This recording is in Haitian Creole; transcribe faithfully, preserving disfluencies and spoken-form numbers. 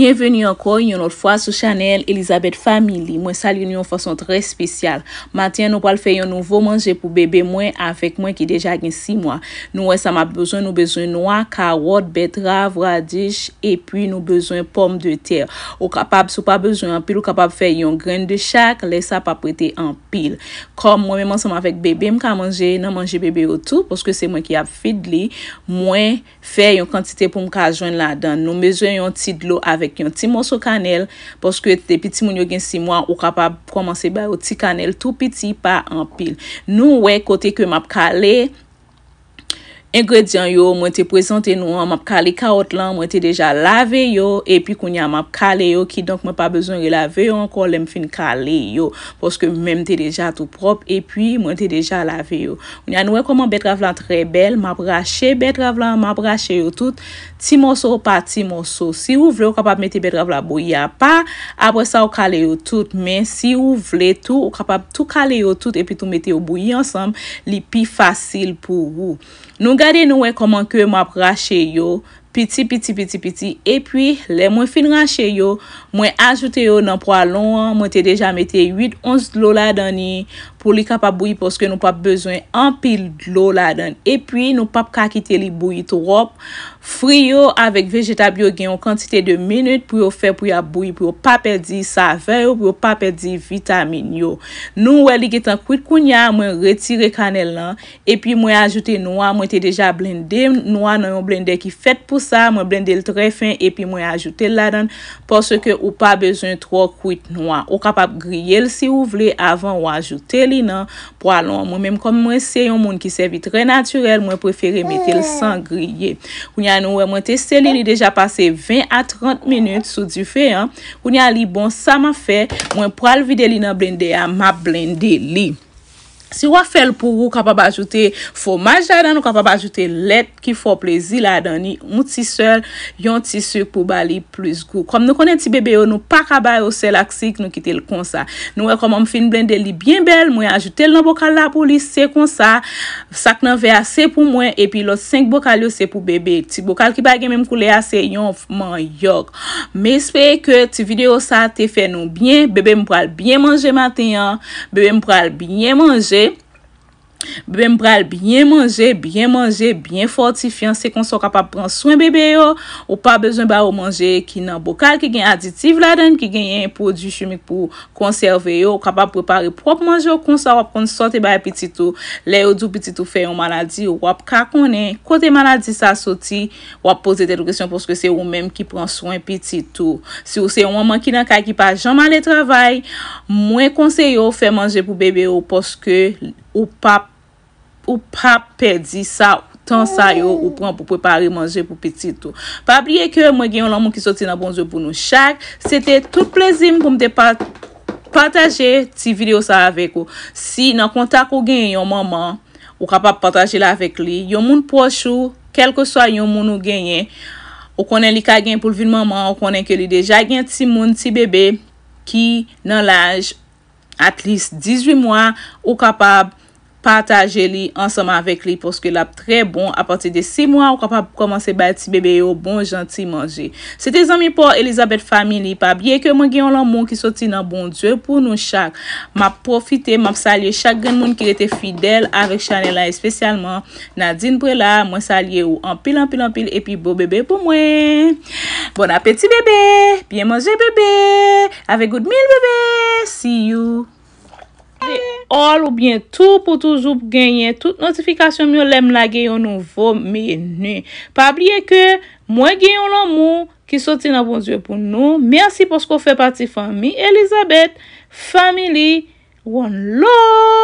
Byenveni ankò yon lòt fwa sou chanèl Elizabeth Family. Mwen salye nou yon fason trè espesyal. Maten an, nou pral fè yon nouvo manje pou bebe mwen avèk mwen ki deja gen sis mwa. Nou wè sa m ap bezwen, nou bezwen nwa, kawòt, bètrav, radich, epi nou bezwen pòmdetè. Ou kapab, si w pa bezwen anpil, ou kapab fè yon grenn de chak, lè sa p ap rete anpil. Kòm mwen menm ansanm avèk bebe, m ka manje nan manje bebe yo tou, paske se mwen ki ap feed li, mwen fè yon kantite pou m ka jwenn ladan. Nou bezwen yon ti dlo avèk yon ti mòso kanèl, paske depi timoun yo gen sis mwa, ou kapab kòmanse ba yo ti kanèl tou piti, pa anpil. Nou wè kote ke m ap kale engredyan yo, mwen te prezante nou an, m ap kale kawòt lan, mwen te deja lave yo, epi kounye a m ap kale yo, kidonk mwen pa bezwen relave yo ankò lè m fin kale yo, paske menm te deja tou pwòp, epi mwen te deja lave yo. Kounye a nou wè kòman bètrav lan trè bèl, m ap rache bètrav lan, m ap rache yo tout, ti mòso pa ti mòso. Si ou vle, ou kapab mete bètrav la bouyi apa, apre sa ou kale yo tout, men si ou vle tou, ou kapab tou kale yo tout, epi tou mete yo bouyi ansanm, li pi fasil pou ou. Nou gade, nou wè kòman ke m ap rache yo, piti, piti, piti, piti. Epi, lè mwen fin rache yo, mwen ajoute yo nan pwalon an. Mwen te deja mete uit ons dlo ladan li pou li kapab bouyi, paske nou p ap bezwen anpil dlo ladan. Epi, nou p ap ka kite li bouyi twòp. Fwi yo avèk vejetab yo gen yon kantite de minit pou yo fè, pou y ap bouyi, pou yo pa pèdi savè yo, pou yo pa pèdi vitamin yo. Nou wè li gentan kwit kounye a, mwen retire kanèl lan. Epi mwen ajoute nwa, mwen te deja blende nwa nan yon blendè ki fèt pou sa, mwen blende l trè fen, epi mwen ajoute l ladan, paske ou pa bezwen twò kwit nwa. Ou kapab griye l si ou vle avan ou ajoute li nan pwalon an. Mwen menm, kòm mwen se yon moun ki sèvi trè natirèl, mwen prefere mete l san griye. Kounye a nou wè mwen teste li, li deja pase ven a trant minit sou dife an. Kounye a li bon, sa m ap fè, mwen pral vide li nan blendè a, m ap blende li. Si w ap fè l pou ou, ou kapab ajoute fwomaj ladan, ou kapab ajoute lèt ki fè w plezi ladan li, yon ti sèl, yon ti sik pou ba li plis gou. Kòm nou konnen ti bebe yo, nou pa ka ba yo sèl ak sik, nou kite l konsa. Nou wè kòman m fin blende li byen bèl, mwen ajoute l nan bokal la pou li, se konsa. Sa k nan vè a, se pou mwen, epi lòt senk bokal yo, se pou bebe. Ti bokal ki pa gen menm koulè a, se yon manyòk. M espere ke ti videyo sa te fè nou byen. Bebe m pral byen manje maten an. Bebe m pral byen manje. Bebe m pral byen manje, byen manje, byen fòtifyan. Se konsa w kapab pran swen bebe yo. Ou pa bezwen ba yo manje ki nan bokal, ki gen aditif ladan, ki genyen pwodui chimik pou konsève yo. Ou kapab prepare pwòp manje w konsa, w ap konn sa w te bay pitit ou. Lè yo di w pitit ou fè yon maladi, w ap ka konnen kote maladi sa soti. W ap poze tèt ou kesyon paske se ou menm ki pran swen pitit ou. Si w se yon manman ki nan kay ki pa janm ale travay, mwen konseye w fè manje pou bebe w paske ou p ap, ou p ap pèdi sa, tan sa yo ou pran pou prepare manje pou pitit ou. Pa bliye ke mwen gen yon lanmou ki soti nan Bondye pou nou chak. Se te tout plezi m pou m te pa-, pataje ti videyo sa avèk ou. Si nan kontak ou genyen yon manman, ou kapab pataje l avèk li. Yon moun pwòch ou, kèlkeswa yon moun ou genyen, ou konnen li ka gen pou l vin manman, ou konnen ke li deja gen timoun, ti bebe ki nan laj at least dizuit mwa, ou kapab pataje li ansanm avèk li, paske l ap trè bon. Apati de sis mwa, ou kapab kòmanse bay ti bebe yo bon jan ti manje. Se te zanmi pa w Elizabeth Family. Pa bliye ke mwen gen yon lanmou ki soti nan Bondye pou nou chak. M ap pwofite, m ap salye chak grenn moun ki rete fidèl avèk chanèl la, espesyalman Nadine Prela. Mwen salye ou anpil, anpil, anpil, epi bon bebe pou mwen. Bon apeti, bebe! Byen manje, bebe! Have a good meal, bebe! See you! All oubyen tou pou toujou genyen tout notifikasyon m yo lè m lage yon nouvo meni. Pa bliye ke mwen gen yon lanmou ki soti nan Bondye pou nou. Mèsi paske w fè pati fanmi Elizabeth Family. One love!